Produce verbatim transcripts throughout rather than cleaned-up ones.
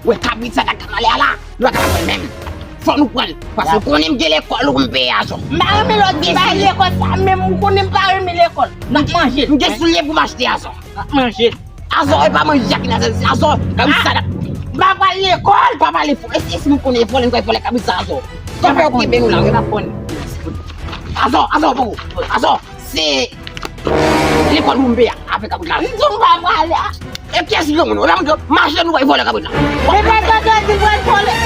Wè kabrit sa k ap ale a la, nou pa ka pran l menm. Fò nou pran l. Paske ou konnen m gen lekòl pou m peye ajan. M pa renmen lòt di bay lekòl sa menm, ou konnen m pa renmen lekòl. N ap manje l. M gen soulye pou m achte ajan. N ap manje l. Azò, e pa manje a ki nan zèl, se azò, kabrit sa n ap. M pa pral lekòl. Pa pale fò. E si, e si m konnen vòlè, m kwè vòlè kabrit sa azò. Sa fè yo kenbe nou la, yo pa konn. Azò, azò, poko. Azò, se lekòl pou m peye a, avèk kabrit la. M di w m pa prale a. E kiyès ki granmoun? E pa mwen ki mache nou bay vòlè kabrit la. E pa tande di l pral vòlè.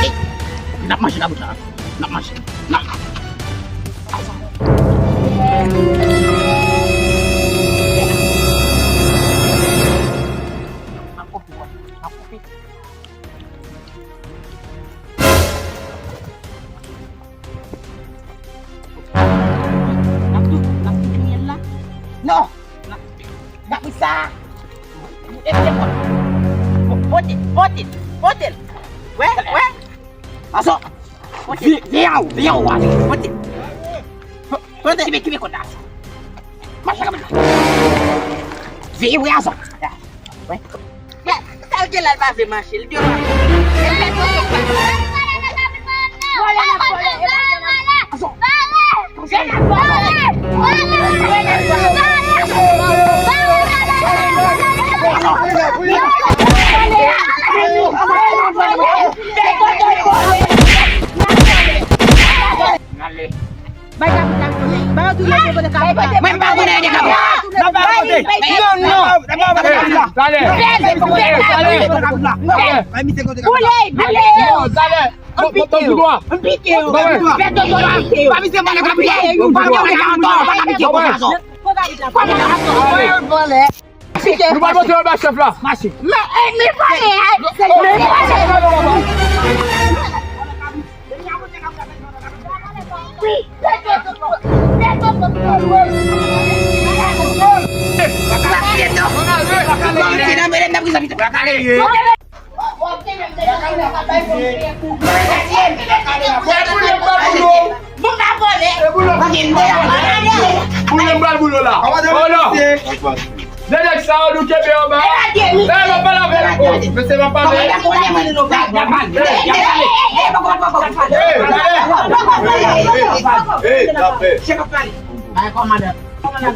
N ap manje kabrit la. N ap manje. N ap. N ap tou, n ap tou touye l la. Non. N ap, n ap sa. Pote, pote, pote l. Wè, wè. Aso. Pote. Veye, veye w, veye w, ale. Pote. Pote. Kibe, kibe kòd la. Mache kanmenm la. Veye w, aso. Wè. Sa l gen la, l pa vle mache, l devan. Bay kabrit la, bay yo tou lè de kote kabrit la. Mwen m pa konnen de kabrit. Non, non. Talè. Talè. Boule, boule. Talè. M pike yo. M pike yo. Fè toto la. Pa misye vòlè kabrit la. Pa misye vòlè kabrit la. Nou pral monte anba chèf la. Mache. Men ènmi vòlè a, se ènmi vòlè. Boule m pral boule w la. Hold on. De nèg sa yo nou kenbe anba. E, lage mi. E, lòt pa lave. Mesye pa pale.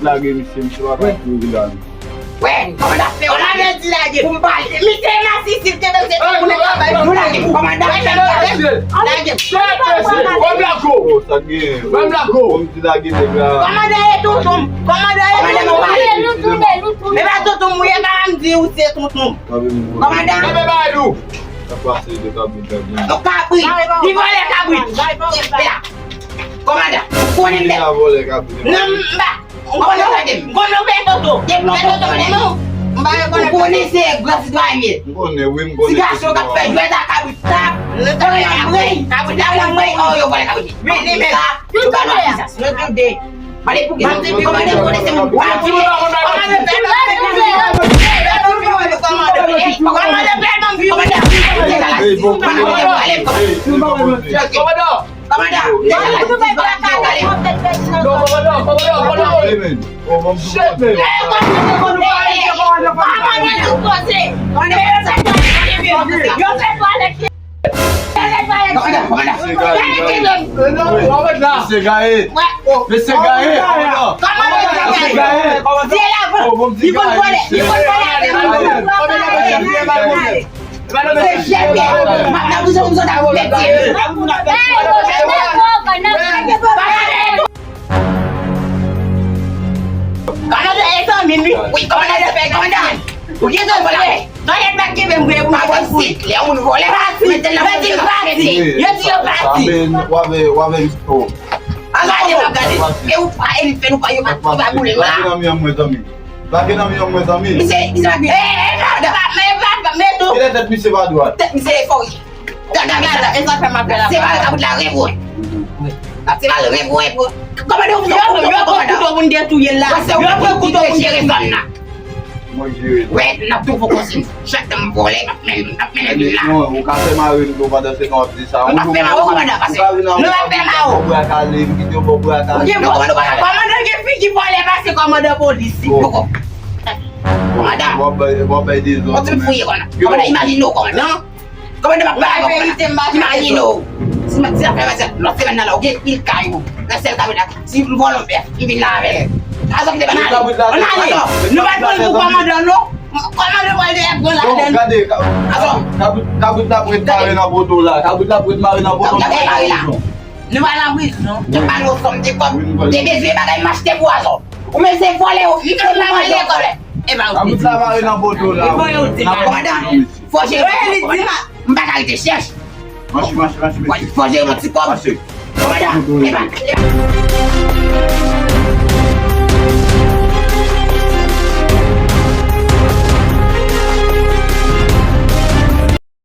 Lage misye, misye pa ka kouri la. Wè, kòmandan fè w lage. Kòmandan di lage pou m pale. Misye masisi, l kenbe misye pou nèg la bay pou lage. Kòmandan fè l lage. Lage. Ban m lako. Ban m lako. Kòmandan e tonton m. Kòmandan e tonton m. E pa tonton m ou ye, pa m di ou se tonton m. Kòmandan. Kenbe bagay nou. Yon kabrit. Li vòlè kabrit. Kòmandan, ou konnen m bèt. Non, m pa. Ou konnen w tande m. M konnen w fè toto. Fè toto pou nou. M pa rekonèt. Ou konnen se gran sitwayen m ye. M konnen, wi, m konnen. Ti gason k ap fè jwèt ak kabrit sa. Kabrit la mwen. Kabrit la mwen. Oh, yo vòlè kabrit. Wi, li menm. Yo tande. Mande pou ki sa. Kòmandan konnen se moun. Kòmandan fè non. Kòmandan fè non. Kòmandan. Kòmandan! Kòmandan! Kòmandan! Kòmandan! Shit, man! Kòmandan! Kòmandan! Mesye Gaye! Mesye Gaye! Kòmandan! Mesye Gaye! Li konn vòlè! Li konn vòlè! Se jèn m ap nan prizon pou m sot avè w, mèt. Kòmandan e zanmi m wi. Wi, kòmandan, respè, kòmandan. Ou gen zòn vòlè. Nan lè pa kenbe m vre pou m pati. Lè yon moun vòlè, pati. Yo di yo pati. Yo di yo pati. W ap, w ap, w ap. An gade, w ap gade. E ou pa, e li fè nou pa, yo pa, yo pa boule m la. Lage nan men an mwen, zanmi. Lage nan men an mwen, zanmi. Misye, misye pa gen. E, e, pa, pa, men, pa, pa, men tou. Kilè tèt misye pa dwat? Tèt misye e fò wi. Gade, gade, e sa fè m ap fè la. Se pa kabrit la, revoye. Ap se pa revoye, bro. Kòmandan, yo pran kouto pou n detouye l la. Yo pran kouto pou n jere zòn nan. Mwen jere l. Wè, n ap tou fò konsi. Chak tan m vòlè, n ap mennen, n ap mennen vil la. Non, ou ka fè mare nou tou pandan se tan w ap di sa. Nou pa fè mare w, kòmandan, paske nou pa fè mare w. Bra kale, m kite w bò bra kale. Kòmandan gen figi vòlè pase kòmandan polis. Poko. Kòmandan. W ap bay, w ap bay dezòd ou menm. Kòmandan, imajine w, kòmandan. Kòmandan, m ap pale avè w, kòmandan. Imajine w. Si m, si m ap fè match lòt semèn nan la, ou gen pil kay ou. Nan sèl kabrit la, si m vòlè yon bèf, m vin la avè l. Azo kite bann ale. Bann ale. Nou pa pran l pou kòmandan, non. Kòmandan pral de ap pran ladan. Gade, azo. Kabrit, kabrit la ap ret mare nan poto la. Kabrit la ap ret mare nan poto la. Gade mare la. Nou pa nan prizon. Te ba nou sòm de kòb. Te bezwen bagay m achte pou azo. Ou menm se vòlè ou. Li te la manje kòlè. E ba ou. Kabrit la mare nan poto la. Li voye ou di mal. Kòmandan, fò jere. Li di mal. M pa ka rete chèch. Mache, mache, mache, mesye. Fò jere yon ti kòb. Mache. Kòmandan, e ba, e ba.